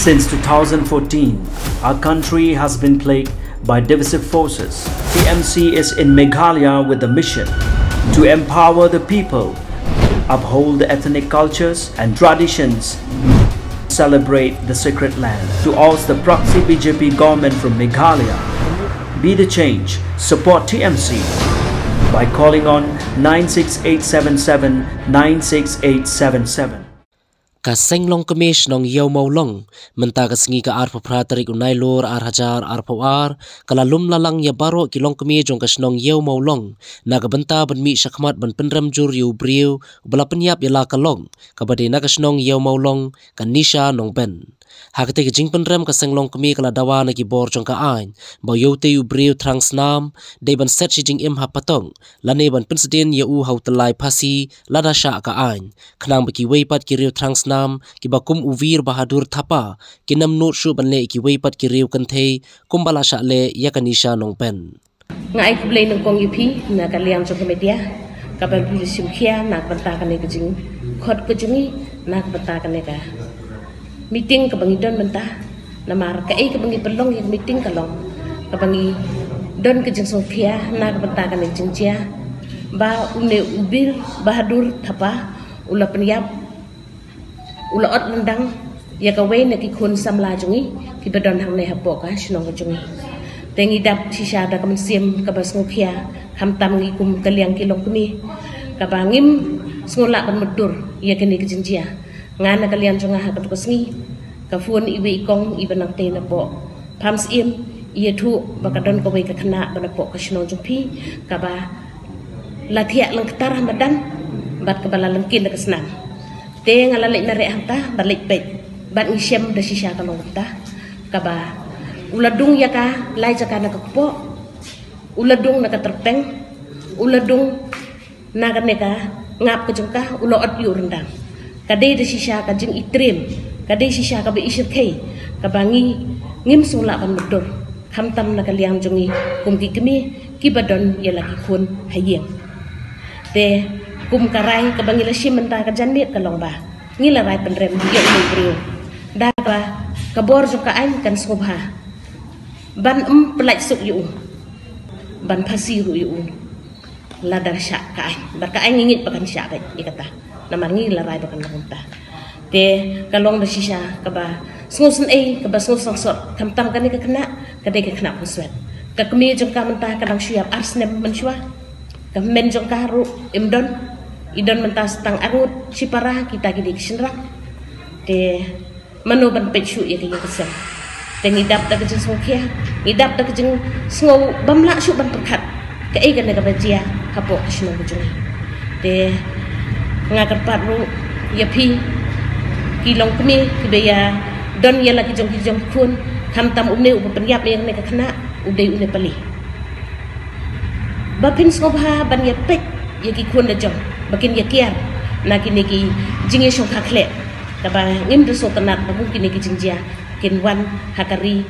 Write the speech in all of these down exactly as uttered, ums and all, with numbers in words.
Since two thousand fourteen, our country has been plagued by divisive forces. T M C is in Meghalaya with the mission to empower the people, uphold the ethnic cultures and traditions, celebrate the sacred land. To oust the proxy B J P government from Meghalaya, be the change, support T M C by calling on nine six eight seven seven nine six eight seven seven. Ka Seng Longkmie Shnong Ïew Mawlong, mynta ka sngi ka arphew phra tarik u Nailur ar hajar arphew ar, ka la lum la lang ïa baroh ki longkmie jong ka shnong Ïew Mawlong na ka bynta ban mih shakhmat ban pynrem jur ïa u briew uba la pynïap ïa la ka long, kaba dei na ka shnong Ïew Mawlong, ka Nisha Nongben. Ha katei ka jingpynrem, ka Seng Longkmie ka la dawa na ki bor jong ka aiñ ba u ïew tei u briew thrang snam dei ban set shi jingim ha patong lane ban pynsdien ïa u ha u tyllai phasi lada shah ka aiñ, khnang ba kiwei pat ki riew thrang snam kiba kum u Veer Bahadur Thapa kin ym nud shuh ban leh ïa kiwei pat ki riew kynthei kumba la shah leh ïa ka Nisha Nongben. Nga ai khublei nyngkong ïa phi na ka liang jong ka media kaba phi la shim khia na ka bynta kane ka jingkhot ka jong ngi, na ka bynta kane ka meeting kaba ngi don mynta. Namar kaei kaba ngi pynlong ïa ka meeting ka long kaba ngi don ka jingsngewkhia na ka bynta kane ka jingjia ba une u Veer Bahadur Thapa u la pynïap, u la ot lyndang ïa kawei na ki khun samla jong ngi kiba don hangne hapoh ka shnong ka jong ngi. Te ngi dap shisha da ka mynsiem kaba sngewkhia, khamtam ngi kum ka liang ki longkmie kaba ngim sngew lah ban mutdur ïa kane ka jingjia. Nga na ka liang jong nga ha kato ka sngi ka phone iwei i kong iba nang tei napoh Pamsyiem, i ïathuh ba ka don kawei ka khynnah ba napoh ka shnong jong phi kaba la thiah lyngktar ha madan bad kaba la lyngkhin da ka snam. Te nga la leit mareh hangta bad leit peit bad ngi shem da shisha ka long kumta, kaba u la dung ïa ka lai jaka na ka kpoh, u la dung na ka tyrpeng, u la dung na kane ka ngap ka jong ka, u la ot ïa u ryndang. Ka dei da shisha ka jingitriem, ka dei shisha kaba i shyrkhei kaba ngi ngim sngew lah ban mutdur, khamtam na ka liang jong ngi kum ki kmie kiba don ïa la ki khun ha ïing. Te kum ka rai kaba ngi la shim mynta ka janmiet ka long ba ngi la rai pynrem ïa une u briew da kaba ka bor jong ka aiñ kan sngewbha ban ym pyllait suk ïa u, ban phasi ruh ïa u lada shah ka aiñ. Bad ka aiñ ngi ngeit ba kan shah beit ïa kata, namar ngi la rai ba kan long kumta. Te ka long da shisha kaba sngewsynei, kaba sngewsngewsot, khamtam kane ka khynnah ka dei ka khynnah punswet. Ka kmie jong ka mynta ka dang shu ïap ar snem mynshuwa. Ka hynmen jong ka ruh im don, i don mynta sa tang arngut shipara, kita ki dei ki shynrang. Te mano ban peit shuh ïa ka ïing ka sem? Te ngi dap da ka jingsngewkhia, ngi dap da ka jingsngew bym lah shuh ban pyrkhat kaei kane kaba jia hapoh ka shnong ka jong ngi. Te nga kyrpad ruh ïa phi ki longkmie kiba ïa don ïa la ki jong ki jong khun, khamtam une uba pynïap ïa kane ka khynnah u dei une pali. Ba phin sngewbha ban ïa peit ïa ki khun la jong ba kin ïa kiar na kine ki jingïashongkha khleh, kaba ngim da sngewtynnat ba kum kine ki jingjia kin wan ha ka ri,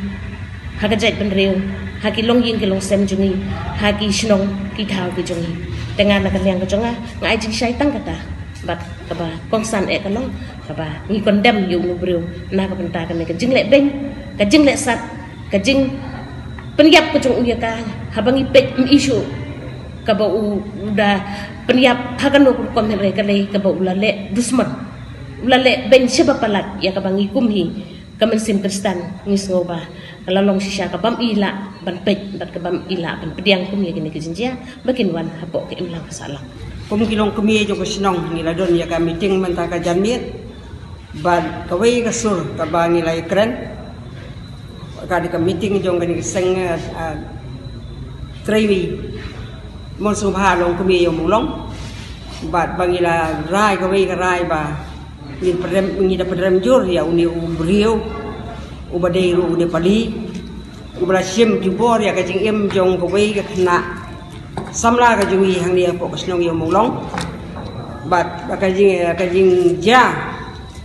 ha ka jaitbynriew, ha ki longïing ki longsem jong ngi, ha ki shnong ki thaw ki jong ngi. Te nga na ka liang ka jong nga, nga ai jingshai tang kata. Bad kaba kongsan eh ka long kaba ngi condemn ïa une u briew na ka bynta kane ka jingleh beiñ, ka jingleh sat, ka jingpynïap ka jong u ïa ka, haba ngi peit ym i shuh kaba u, u da pynïap ha kano ka rukom, hynrei ka dei kaba u la leh dusmon, u la leh beiñ shaba palat ïa kaba ngi kum hi ka mynsiem Khristan ngi sngew ba ka la long shisha ka bym i lah ban peit bad ka bym i lah ban pdiang kum ïa kine ki jingjia ba kin wan hapoh ka imlang ka sahlang. Kum ki longkmie jong ka shnong ngi la don ïa ka meeting mynta ka janmiet bad kawei ka sur kaba ngi la ïakren, ka dei ka meeting jong kane ka seng, ah, Treiwi Mon Sngewbha Longkmie Ïew Mawlong. Bad ba ngi la rai kawei ka rai ba ngi pynrem, ngi da pynrem jur ïa une u briew uba dei ruh une pali uba la shim jubor ïa ka jingim jong kawei ka khynnah samla ka jong ngi hangne hapoh ka shnong Ïew Mawlong. Bad ba ka jing, ka jingjia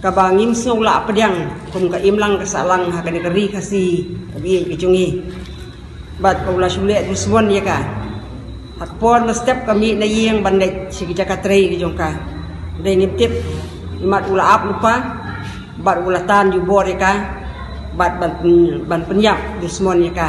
kaba ngim sngew lah pdiang kum ka imlang ka sahlang ha kane ka ri Khasi kaba ïeit ka jong ngi. Bad ba u la shu leh dusmon ïa ka. Ha ka por mynstep ka mih na ïing ban leit sha ki jaka trei ka jong ka. Dei ngim tip, imat u la ap lypa bad u la tan jubor ïa ka. bad ban ban pynïap dusmon ïa ka.